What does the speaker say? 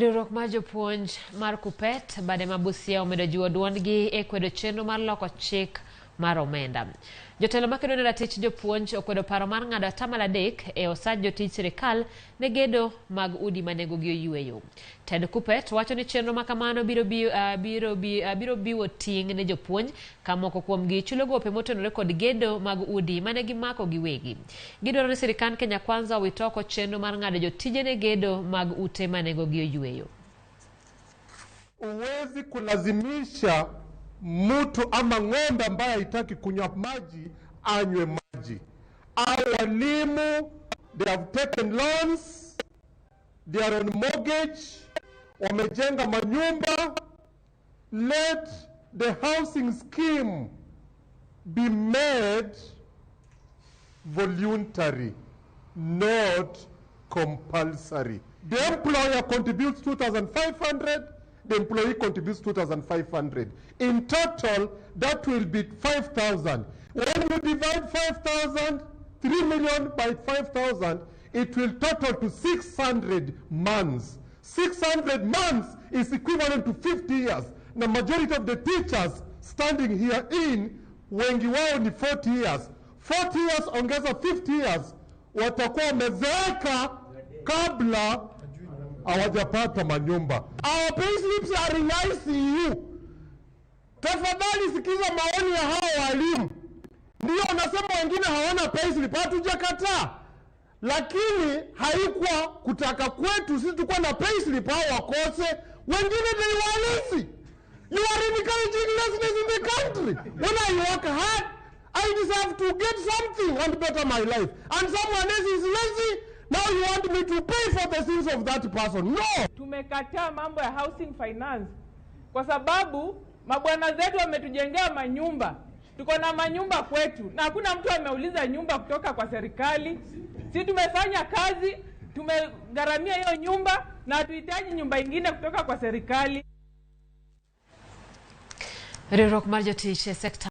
Riwruok mar jopuonj mar KUPPET bade ma Busia omedo jiwo duondgi e kwedo chenro mar loko chik mar omenda. Jotelo makedo ne ratich jopuonj okwedo paro mar ng'ado atamalo 3 e osach jotij sirikal ne gedo mag udi ma nengogi oyueyo. Tend KUPPET wacho ni chenro ma kamano biro biwo ting' ne jopuonj ka moko kuomgi chulo gope motenore kod gedo mag udi mane gimako giwegi. Gidwaro ni sirikand Kenya Kwanza owit oko chenro mar ng'ado jotije ne gedo mag ute ma nengogi oyueyo. Huwezi kulazimisha mtu ama ng'ombe ambaye haitaki kunywa maji anywe maji. Au walimu, they have taken loans, they are on mortgage, wamejenga manyumba. Let the housing scheme be made voluntary, not compulsory. The employer contributes 2,500, the employee contributes 2,500. In total, that will be 5,000. When you divide 5,000, 3 million by 5,000, it will total to 600 months. 600 months is equivalent to 50 years. The majority of the teachers standing here in, wengi wao ni 40 years. 40 years ongeza 50 years, watakuwa wamezeeka kabla hawajapata manyumba. Our payslips are in ICU. Tafadhali sikiza maoni ya hao walimu. Ndio nasema wengine hawana payslip, hatujakataa, lakini haikuwa kutaka kwetu sisi tukuwa na payslip hao wakose. Wengine they were lazy. You are encouraging laziness in the country. When I work hard, I deserve to get something and better my life. And someone else is lazy. Now you want me to pay for the sins of that person. No. Tumekataa mambo ya housing finance kwa sababu mabwana zetu wametujengea manyumba, tuko na manyumba kwetu na hakuna mtu ameuliza nyumba kutoka kwa serikali. Si tumefanya kazi, tumegharamia hiyo nyumba na hatuhitaji nyumba ingine kutoka kwa serikali. Riwruok mar jotich e sekta